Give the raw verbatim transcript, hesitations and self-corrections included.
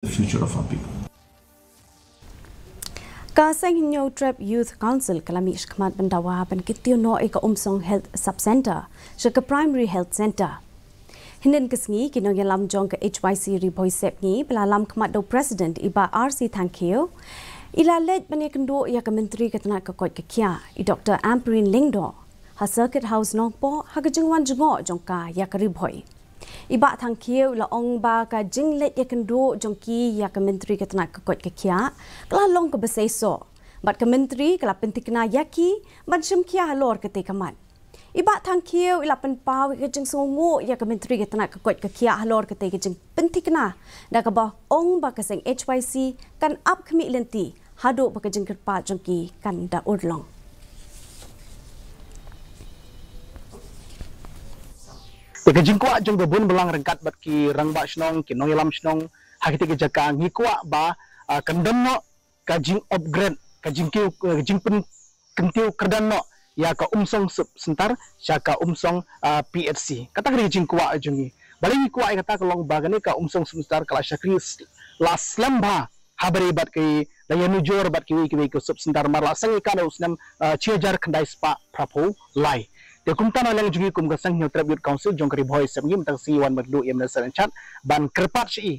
the future of our people. Ka Seng Hynñiewtrep Youth Council ka la mih shakhmat ban dawa ban kyntiew noh ïa ka Umsong Health Sub Centre sha ka Primary Health Centre. Hynnin ka sngi ki nongïalam jong ka H Y C Ri Bhoi Sepngi ba la lam khmat da u President i Bah R C Thangkhiew, i la leit ban ïakynduh ïa ka Myntri ka tnat ka koit ka khiah i Doctor Ampareen Lyngdoh ha Circuit House Nongpoh ha ka jingwan jngoh jong ka ïa ka Ri Bhoi. I Bah Thangkhiew i la ong ba ka jingleit ïakynduh jong ki ïa ka Myntri ka tnat ka koit ka khiah ka la long kaba seisoh, bad ka Myntri ka la pynthikna ïa ki ban shim khia halor katei ka mat. I Bah Thangkhiew i la pynpaw ïa ka jingsngewnguh ïa ka Myntri ka tnat ka koit ka khiah halor katei ka jingpynthikna, da kaba ong ba ka seng H Y C kan ap khmih lynti haduh ba ka jingkyrpad jong ki kan da urlong. Te ka jingkwah jong ka bun balang ryngkat bad ki rangbah shnong, ki nongïalam shnong ha kitei ki jaka, ngi kwah ba, ah, kan don noh ka jing upgrade, ka jingkiew, ka jingpyn kyntiew kyrdan noh ïa ka Umsong Sub Centre sha ka Umsong, ah, P H C. Kata ka dei ka jingkwah jong ngi. Balei ngi kwah ïa kata ka long ba kane ka Umsong Sub Centre ka la shakri s-, la slem bha ha bari bad ki la ïanujor bad kiwei kiwei ki sub centre, mar la seng ïa ka na u snem, ah, shi hajar khyndai spah phraphew lai. Te kumta na liang jong ngi kum ka Seng Hynñiewtrep Youth Council jong ka Ri Bhoi Sepngi mynta ka sngi wan ban duh ïa u Minister in charge ban kyrpad sha i